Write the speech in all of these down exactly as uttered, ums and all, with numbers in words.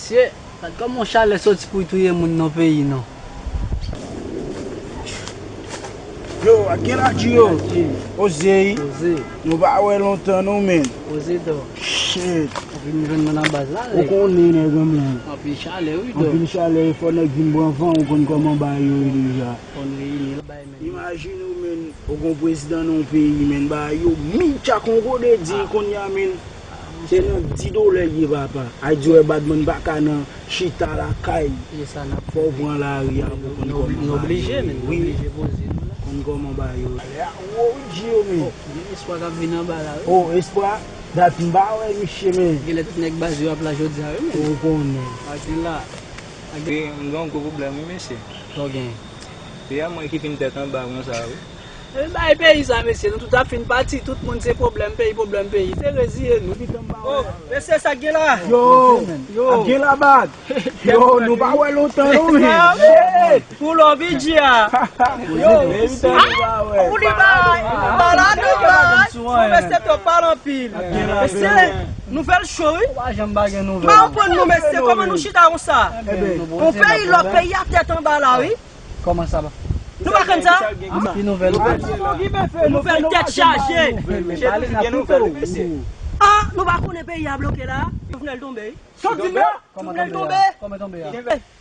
Mesye, gad kòman yon chalè soti pou touye moun nan peyi non. Yo, ak gen la di yo. Oze. Oze. Nou pa wè lontan non men. Oze dò. Shit. Ou vin jwenn mwen nan baz la. Ou konnen nèg an men. Anpil chalè wi dò. Anpil chalè, fò nèg vin pran van, ou konn kòman bagay yo ye deja. Fò n reyini la bay men. Imajine w men, ou gon prezidan nan yon peyi men, bagay yo mi tcha kongo de di kounye a men. Se nan di dolè ye papa. Ay di wè badman pa ka nan chita lakay. Fò w pran lari a pou konn kòman bagay yo ye. Wi. Konn kòman bagay yo ye. Alè a wo wi di yo men. Gen espwa k ap vin anba la wi. O espwa. Dat m pa wè misye men. Genlè tout nèg baz yo ap la jodi a wi men. Ou konnen. Ak la. M gen yon gwo pwoblèm wi mesye. Sa w gen? Peyi a mwen ki fin tèt anba konsa wi. Epi bay peyi sa mesye, nou tout ap fin pati, tout moun se pwoblèm peyi, pwoblèm peyi. Se reziye nou. Oh, mesye sa k gen la? Yo, yo. Ap gen la bag. Yo, nou pa wè lontan non men. Pou lò bidji a. Yo. Pou li bay. Malad ou bay. Pou mesye to pale anpil. Mesye, nouvèl cho wi. Pa janm pa gen nouvèl. M pa konprann nou mesye, kòman nou chita konsa? On peyi lòt peyi ap tèt anba la wi. Kòman sa va? Nou pa konn sa? Ki nouvèl? Nouvèl tèt chaje. Ah, nou pa konnen peyi a bloke la. Jovenel tonbe. Sa w di m la? Jovenel tonbe. Kòman tonbe a?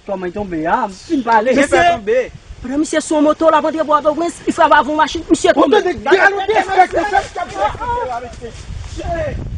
Kòman tonbe a? M fin pale. Mesye, pandan misye sou yon moto l ap antre Pòtoprens, li frape avè yon machin, misye tonbe. Gade yon despekte, se sa k ap despekte la, mesye.